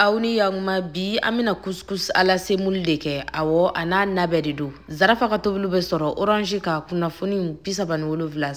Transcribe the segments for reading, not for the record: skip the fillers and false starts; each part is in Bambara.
Aw ni yakuma bi an bɛna couscous à la semoule de kɛ. Awɔ, a n'a nabɛ de don. Zarafa ka tobiliw bɛ sɔrɔ Orange ka kunnafoni 37 3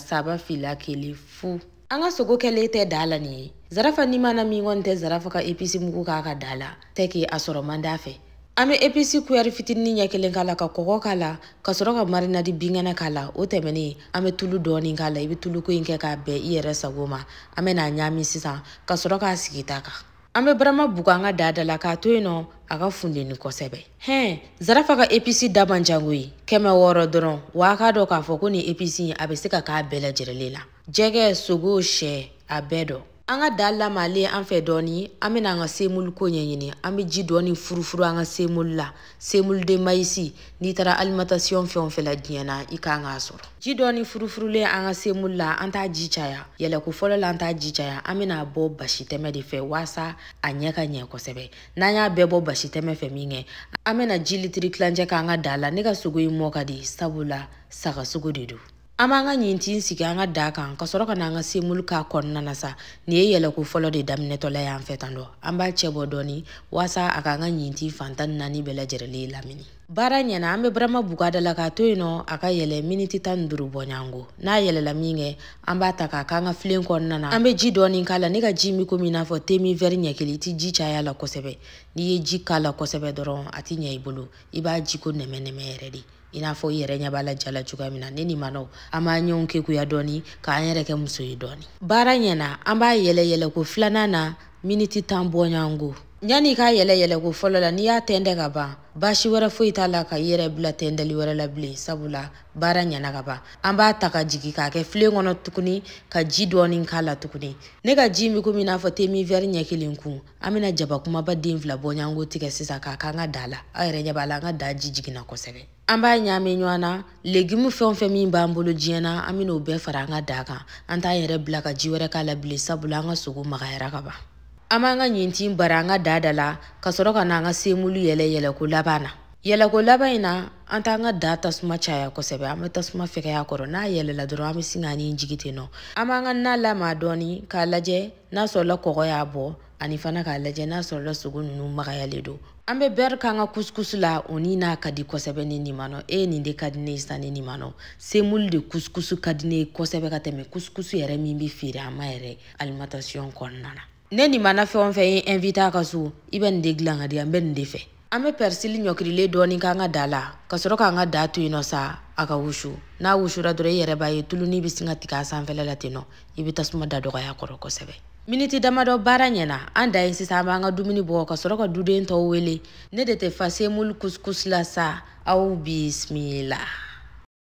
2 1 0. An ka sogo kɛlen tɛ da la nin ye. Zarafa ni mana min kɔni tɛ Zarafa ka épice mugu k'a ka da la, tɛ k'i a sɔrɔ man d'a fɛ. An bɛ épice kuyɛri fitinin ɲɛ kelen k'a la, ka kɔgɔ k'a la, ka sɔrɔ ka marinade binkɛnɛ k'a la. O tɛmɛnen, an bɛ tulu dɔɔnin k'a la. I bɛ tuluko in kɛ k'a bɛn i yɛrɛ sago ma. An bɛ n'a ɲaami sisan ka sɔrɔ k'a sigi ta kan. An bɛ barama bugu an ka da da la k'a to yen nɔ a ka funteni kosɛbɛ. Hɛn, Zarafa ka épice da man ca koyi, 600 dɔrɔn. Wa a k'a dɔn k'a fɔ ko nin épice in a bɛ se ka k'a bɛɛ lajɛlen la. Jɛgɛ, sogo, sɛ, a bɛɛ dɔn. An ka da lamalen an fɛ dɔɔni, an bɛna an ka semoule ko ɲɛɲini. An bɛ ji dɔɔni furufuru an ka semoule la. Semoule de maïs, n'i taara alimentation fɛn o fɛn la diɲɛ na, i kan k'a sɔrɔ. Ji dɔɔni furufurulen an ka semoule la, an t'a ji caya. Yɛlɛko fɔlɔ la, an t'a ji caya. An bɛna bɔ basi tɛmɛ de fɛ waasa a ɲɛ ka ɲɛ kosɛbɛ. N'an y'a bɛɛ bɔ basi tɛmɛ fɛ min kɛ, an bɛna ji litiri tilancɛ k'an ka da la. Ne ka sogo in mɔ ka di, sabula saga sogo de don. An b'an ka ɲintin sigi an ka da kan ka sɔrɔ ka n'an ka semoule k'a kɔnɔna na sa. Nin ye yɛlɛko fɔlɔ de daminɛtɔla y'an fɛ tan dɔ. An b'a cɛ bɔ dɔɔni waasa a k'an ka ɲintin fan 14 bɛɛ lajɛlen lamini. Baara ɲɛna, an bɛ barama bugu a da la k'a to yen nɔ a ka yɛlɛ miniti 15 bɔɲɔgɔnko. N'a yɛlɛla min kɛ, an b'a ta k'a k'an ka filen kɔnɔna na. An bɛ ji dɔɔni k'a la. Ne ka ji min komi i n'a fɔ temi vɛri ɲɛ kelen, i ti ji caya la kosɛbɛ. N'i ye ji k'a la kosɛbɛ dɔrɔn a ti ɲɛ i bolo. I b'a ji ko nɛmɛ nɛmɛ yɛrɛ de. I n'a fɔ i yɛrɛ ɲɛ b'a la ja la cogoya min na. Ne ni manɔ, an b'an ɲɛw kekuya dɔɔni k'an yɛrɛ kɛ muso ye dɔɔni. Baara ɲɛna, an b'a yɛlɛ yɛlɛko filanan na miniti 10 bɔɲɔgɔnko. Yanni i k'a yɛlɛ yɛlɛko fɔlɔ la, n'i y'a tɛntɛn ka ban, baasi wɛrɛ foyi t'a la ka i yɛrɛ bila tɛntɛli wɛrɛ la bilen, sabula baara ɲɛna ka ban. An b'a ta ka jigin k'a kɛ filen kɔnɔ tuguni ka ji dɔɔni k'a la tuguni. Ne ka ji min komi i n'a fɔ temi vɛri ɲɛ kelen kun. An bɛna jaba kumaba den 2 bɔɲɔgɔnko tigɛ sisan k'a k'an ka da la. Aw yɛrɛ ɲɛ b'a la, an ka da ji jiginna kosɛbɛ. An b'a ɲaami ɲɔgɔn na. Legume fɛn o fɛn min b'an bolo diɲɛ na, an bɛn'o bɛɛ fara an ka da kan. An t'an yɛrɛ bila ka ji wɛrɛ k'a la bilen, sabula an ka sogo magayara ka ban. An b'an ka ɲintin bara an ka da da la ka sɔrɔ ka n'an ka semoule yɛlɛ yɛlɛko laban na. Yɛlɛko laban in na, an t'an ka da tasuma caya kosɛbɛ. An bɛ tasuma fɛgɛya kɔrɔ. N'a yɛlɛla dɔrɔn, an bɛ sin k'a ni jigi ten nɔ. An b'an ka na lama dɔɔni k'a lajɛ n'a sɔrɔla kɔgɔ y'a bɔ, ani fana k'a lajɛ n'a sɔrɔla sogo ninnu magayalen don. An bɛ beurre k'an ka couscous la, o ni n'a ka di kosɛbɛ ni nin ma nɔ. E nin de ka di ne ye sisan ni nin ma nɔ. Semoule de couscous ka di ne ye kosɛbɛ ka tɛmɛ couscous yɛrɛ min bɛ feere an ma yɛrɛ alimentation kɔnɔna na. Ne nin mana fɛn o fɛn ye invité a ka so, i bɛ nin de dilan ka di yan, n bɛ nin de fɛ. An bɛ persil ɲɔkirilen dɔɔni k'an ka da la ka sɔrɔ k'an ka da to yen nɔ sa a ka wusu. N'a wusura dɔrɔn, i yɛrɛ b'a ye tuluni bɛ sin ka tigɛ a sanfɛla la ten nɔ. I bɛ tasuma da dɔgɔya kɔrɔ kosɛbɛ. Miniti damadɔ baara ɲɛna, an da yen sisan, an b'an ka dumuni bɔ ka sɔrɔ ka duden tɔw wele. Ne de tɛ fa semoule couscous la sa, aw bisimila.